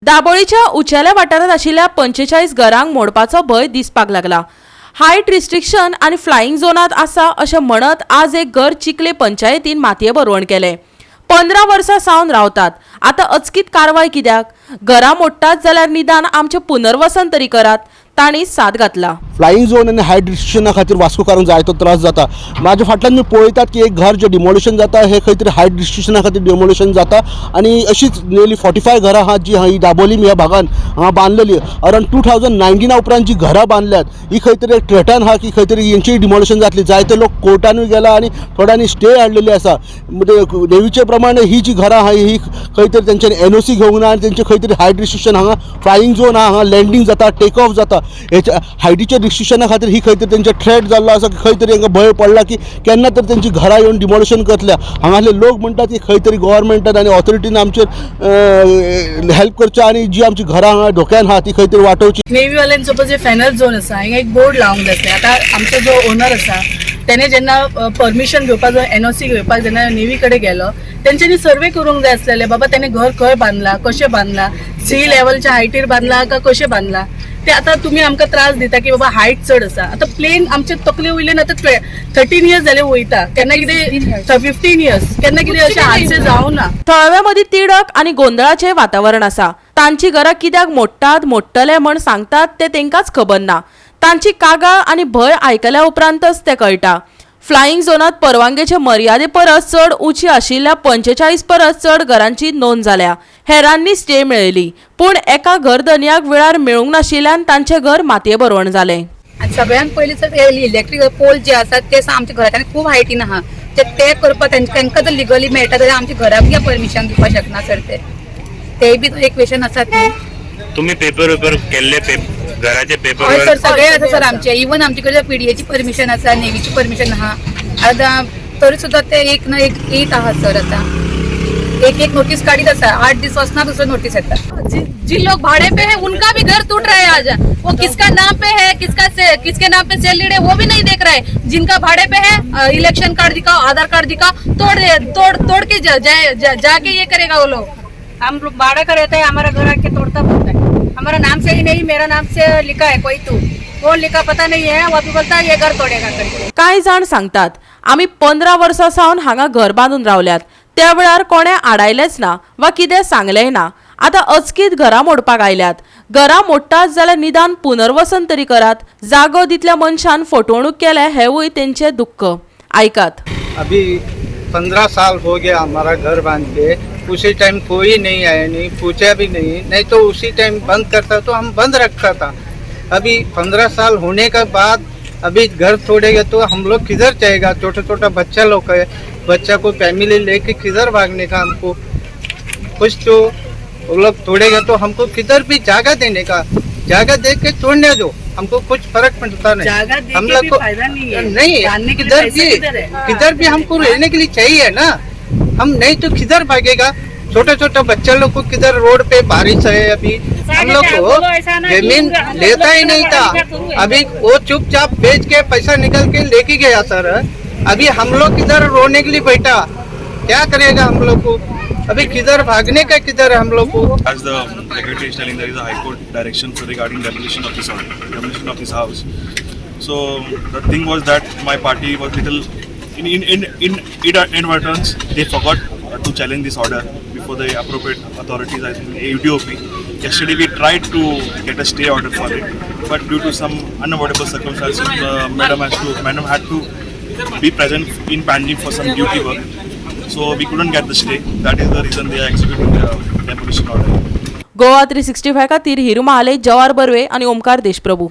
दाबोळीच्या उंचेल्या वाठारांत आशिल्ल्या 45 घरांक मोडपाचो भंय दिसपाक लागला. हायट रिस्ट्रिक्शन आनी फ्लायिंग झोनांत आसा अशें म्हणत आज एक घर चिखले पंचायतीन मातये भरवण केलें. 15 वर्सां सावन रावतात, आतां अचकीत कारवाय कित्याक? घरां मोडटात जाल्यार निदान आमचें पुनर्वसन तरी करात, तांणी साद घातला. फ्लायिंग झोन आनी हायट रिस्ट्रिक्शना खातीर वास्कोकारांक जायतो त्रास जाता. म्हाज्या फाटल्यान मी पळयतात की एक घर जें डिमोलिशन जाता, हें खंय तरी हायट रिस्ट्रिक्शना खातीर डिमोलिशन जाता आनी अशीच नियरली 45 घरां आहात जी ही दाबोलीम ह्या भागान हांगा बांदलेली. अरावंड 2019 उपरांत जी घरां बांदल्यात ही खंय तरी एक थ्रेटन आहा की खंय तरी हेंची डिमोलिशन जातली. जायते लोक कोर्टानूय गेला आनी थोड्यांनी स्टे हाडलेली आसा. म्हणजे नेवीचे प्रमाणे ही जी घरां आहा ही खंय तरी तेंच्यांनी एनओसी घेवंक ना आनी तेंचे खंय तरी हायट रिस्ट्रिक्शन, हांगा फ्लायिंग झोन आहा, हांगा लँडींग जाता, टेक ऑफ जाता. हेच्या हायटीच्या रिस्ट्रिक्शना खातीर ही खंय तरी तेंचे थ्रेट जाल्लो आसा की खंय तरी हांकां भंय पडला की केन्ना तरी तेंची घरां येवन डिमोलिशन करतले. हांगासले लोक म्हणटात की खंय तरी गोवोरमेंटान आनी ऑथॉरिटीन आमचेर हेल्प करचें आनी जी आमची घरां हांगा धोक्यान आहा ती खंय तरी वाटोवची. नेवीवाल्यांसोबत जे फॅनल झोन आसा, हांगा एक बोर्ड लावंक जाय आसलें. आतां आमचो जो ओनर आसा, तेणे जेन्ना परमिशन घेवपाक, जो एनओसी घेवपाक जेन्ना नेवी कडेन गेलो, तेंच्यांनी सर्वे करूंक जाय आसलेले, बाबा तेणे घर खंय बांदला, कशें बांदला, सी लेवलच्या हायटीर बांदला का कशें बांदला ते. आतां तुमी आमकां त्रास दिता की बाबा हायट चड आसा. आतां प्लेन आमचे तकले वयल्यान आतां 13 इयर्स जाले वयता. केन्ना कितें, 15 इयर्स, केन्ना कितें अशें हादसे जावं ना. थळाव्या मदीं तिडक आनी गोंदळाचें वातावरण आसा. तांची घरां कित्याक मोडटात, मोडटले म्हण सांगतात तें तेंकांच खबर ना. तांची कागाळ आनी भंय आयकल्या उपरांतच तें कळटा. फ्लायिंग झोनांत परवानगेचे मर्यादे परस चड उंची आशिल्ल्या 45 परस चड घरांची नोंद जाल्या. हेरांनी स्टे मेळयली, पूण एका घरधनयाक वेळार मेळूंक नाशिल्ल्यान तांचें घर मातये भरवण जालें. आनी सगळ्यांत पयलीं सर, इलेक्ट्रीक पोल जे आसात ते आमच्या घरांत खूब हायटीन आहा. ते ते करपाक तांकां जर लिगली मेळटा जाल्यार आमच्या घराक परमिशन दिवपाक शकना सर. ते ते बी एक क्वेशन आसात न्ही. तुम्ही पेपर वेपर केल्ले घराचे पेपर? हय सर, सगळे आसा सर आमचे. इवन आमचे कडेन पीडीएची परमिशन आसा, नेवीची परमिशन आहा. आतां तरी सुद्दां ते एक ना एक येत आहा सर. आतां एक एक नोटीस काडीत आसा, 8 दीस वचना, दुसरो नोटीस येता. जिन लोग भाड़े पे है, उनका भी घर टूट रहा है आज. वो किसका नाम पे है, किसका से, किसके नाम पे सेल डीड है, वो भी नहीं देख रहा है. जिनका भाड़े पे है, इलेक्शन कार्ड दिखाओ, आधार कार्ड दिखाओ, तोड़ तोड़ तोड़ के जा, जा, जा, जाके ये करेगा वो लोग. हम लोग भाड़ा का रहता है, हमारा घर आके तोड़ता बोलता है. हमारा नाम से ही नहीं, मेरा नाम से लिखा है कोई, तू कौन लिखा पता नहीं है. वो अभी बोलता है ये घर तोड़ेगा करके. कांय जाण सांगतात, आमी 15 वर्सां सावन हांगा घर बांदून रावल्यात, त्या वेळार कोणें आडायलेंच ना वा कितें सांगलेंय ना. आतां अचकीत घरां मोडपाक आयल्यात. घरां मोडटात जाल्यार निदान पुनर्वसन तरी करात. जागो दितल्या मनशान फटवणूक केल्या हेंवूय तेंचें दुख्ख. आयकात. अभी 15 साल हो गया हमारा घर बांध के. उसी टाइम कोई नहीं आया, नहीं पूछा भी नहीं. नहीं तो उसी टाइम बंद करता तो हम बंद रखता था. अभी 15 साल होने के बाद अभी घर तोड़ेगा तो हम लोग किधर जाएगा? छोटा छोटा बच्चा लोग है, बच्चा को फैमिली लेके किधर भागने का हमको? कुछ तो वो लोग तोड़ेगा तो हमको किधर भी जगह देने का, जगह दे के तोड़ने दो, हमको कुछ फर्क पड़ता नहीं. जगह दे हम के लोग भी को फायदा नहीं है. नहीं, बांधने के लिए किधर पैसा भी किधर है? किधर भी हमको रहने के लिए चाहिए ना. हम नहीं तो किधर भागेगा? छोटा छोटा बच्चा लोग को किधर? रोड पे बारिश है. अभी हम लोग को जमीन लेता ही नहीं था. अभी वो चुपचाप बेच के पैसा निकल के लेके गया सर. अभी हम लोग किधर रोने के लिए बैठा? क्या करेगा हम लोग को? अभी किधर भागने का, किधर है हम लोग को? As the secretary is telling, there is a High Court direction for regarding demolition of this order, demolition of this house. So the thing was that my party was little in inadvertence, they forgot to challenge this order before the appropriate authorities, I think UDOP. Yesterday we tried to get a stay order for it, but due to some unavoidable circumstances, madam had to be present in Panjim for some duty work. So we couldn't get the stay. That is the reason they are executing the demolition order. Goa 365 खातीर हिरू महाले, जवाहर बर्वे आनी ओमकार देशप्रभू.